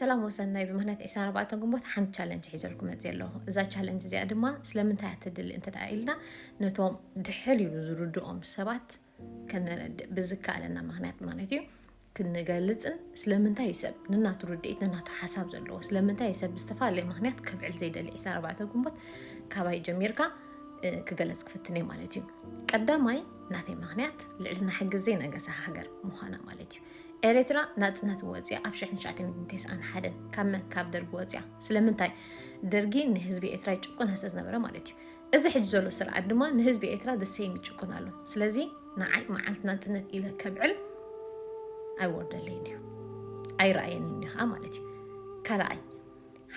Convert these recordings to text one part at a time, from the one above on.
ሰላም ወሰናይ። ብምኽንያት ዕስራን ኣርባዕተን ግንቦት ሓንቲ ቻለንጅ ሒዘልኩም መፅእ ኣለኹ። እዛ ቻለንጅ እዚኣ ድማ ስለምንታይ እያ ተድሊ እንተ ደኣ ኢልና፣ ነቶም ድሕል ኢሉ ዝርድኦም ሰባት ከነረድእ ብዝከኣለና ምኽንያት ማለት እዩ ክንገልፅን፣ ስለምንታይ እዩ ሰብ ንናቱ ርድኢት ንናቱ ሓሳብ ዘለዎ፣ ስለምንታይ እዩ ሰብ ብዝተፈላለየ ምኽንያት ከብዕል ዘይደሊ ዕስራን ኣርባዕተን ግንቦት ካባይ ጀሚርካ ክገለፅ ክፍትን እየ ማለት እዩ። ቀዳማይ ናተይ ምኽንያት ልዕልና ሕጊ ዘይነገሰ ሃገር ምዃና ማለት እዩ። ኤርትራ ናጽነት ወጽያ ኣብ ሽሕን ትሽዓተ ሚእትን ተስዓን ሓደን ካብ መን ካብ ደርጊ ወጽያ። ስለምንታይ? ደርጊ ንህዝቢ ኤርትራ ይጭቁን ስለ ዝነበረ ማለት እዩ። እዚ ሕጂ ዘሎ ስርዓት ድማ ንህዝቢ ኤርትራ ደሰይም ይጭቁን ኣሎ። ስለዚ ንዓይ መዓልቲ ናጽነት ኢለ ከብዕል ኣይወርደለይን እዩ፣ ኣይረኣየንን እዩ ከዓ ማለት እዩ። ካልኣይ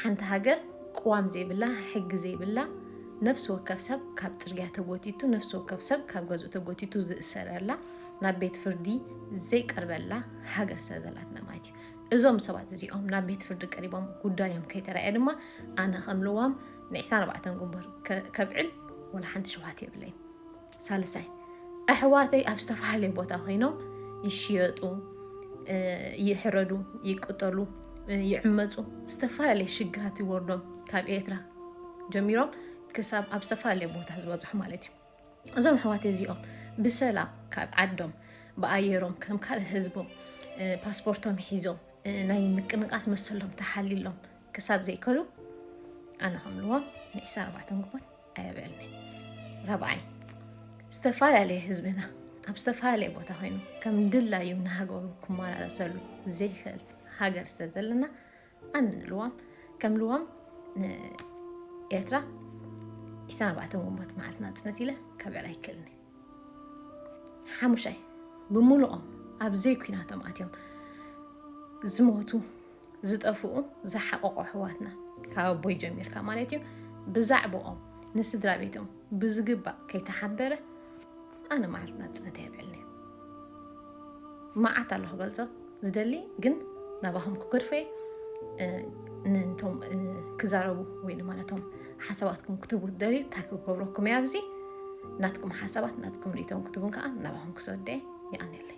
ሓንቲ ሃገር ቅዋም ዘይብላ፣ ሕጊ ዘይብላ፣ ነፍሲ ወከፍ ሰብ ካብ ጽርግያ ተጎቲቱ፣ ነፍሲ ወከፍ ሰብ ካብ ገዝኡ ተጎቲቱ ዝእሰረላ፣ ናብ ቤት ፍርዲ ዘይቀርበላ ሃገር ስለ ዘላትና ማለት እዩ። እዞም ሰባት እዚኦም ናብ ቤት ፍርዲ ቀሪቦም ጉዳዮም ከይተራእየ ድማ ኣነ ከም ልዋም ንዕስራን ኣርባዕተን ግንቦት ከብዕል ወላ ሓንቲ ሽውሃት የብለይን። ሳልሳይ ኣሕዋተይ ኣብ ዝተፈላለየ ቦታ ኮይኖም ይሽየጡ፣ ይሕረዱ፣ ይቅጠሉ፣ ይዕመፁ፣ ዝተፈላለየ ሽግራት ይወርዶም ካብ ኤርትራ ጀሚሮም ክሳብ ኣብ ዝተፈላለየ ቦታ ዝበፅሑ ማለት እዩ። እዞም ኣሕዋተይ እዚኦም ብሰላም ካብ ዓዶም ብኣየሮም ከም ካልእ ህዝቦም ፓስፖርቶም ሒዞም ናይ ምቅንቃስ መሰሎም ተሓሊሎም ክሳብ ዘይከሉ ኣነ ከም ልዋም ንዕስራን ኣርባዕተን ግንቦት ኣየብዕልኒ። ራብዓይ ዝተፈላለየ ህዝብና ኣብ ዝተፈላለየ ቦታ ኮይኑ ከም ድላዩ ንሃገሩ ክመላለሰሉ ዘይኽእል ሃገር ስለ ዘለና ኣነ ንልዋም ከም ልዋም ንኤርትራ ዕስራን ኣርባዕተን ግንቦት መዓልቲ ናጽነት ኢለ ከብዕል ኣይክእልን። ሓሙሻይ ብምሉኦም ኣብ ዘይኩናቶም ኣትዮም ዝሞቱ ዝጠፍኡ ዝሓቆቆ ኣሕዋትና ካብ ኣቦይ ጀሚርካ ማለት እዩ ብዛዕባኦም ንስድራ ቤቶም ብዝግባእ ከይተሓበረ ኣነ መዓልቲ ናጽነት የብዕልኒ። መዓት ኣሎ ክገልጾ ዝደሊ ግን ናባኹም ክገድፎ እየ። ነቶም ክዛረቡ ወይ ድማ ነቶም ሓሳባትኩም ክትቡ ትደልዩ እንታይ ክገብረኩም እየ ኣብዚ ናትኩም ሓሳባት ናትኩም ርእይቶም ክትቡን ከዓ ናባኹም ክሰደ እየ። ይኣንየለይ።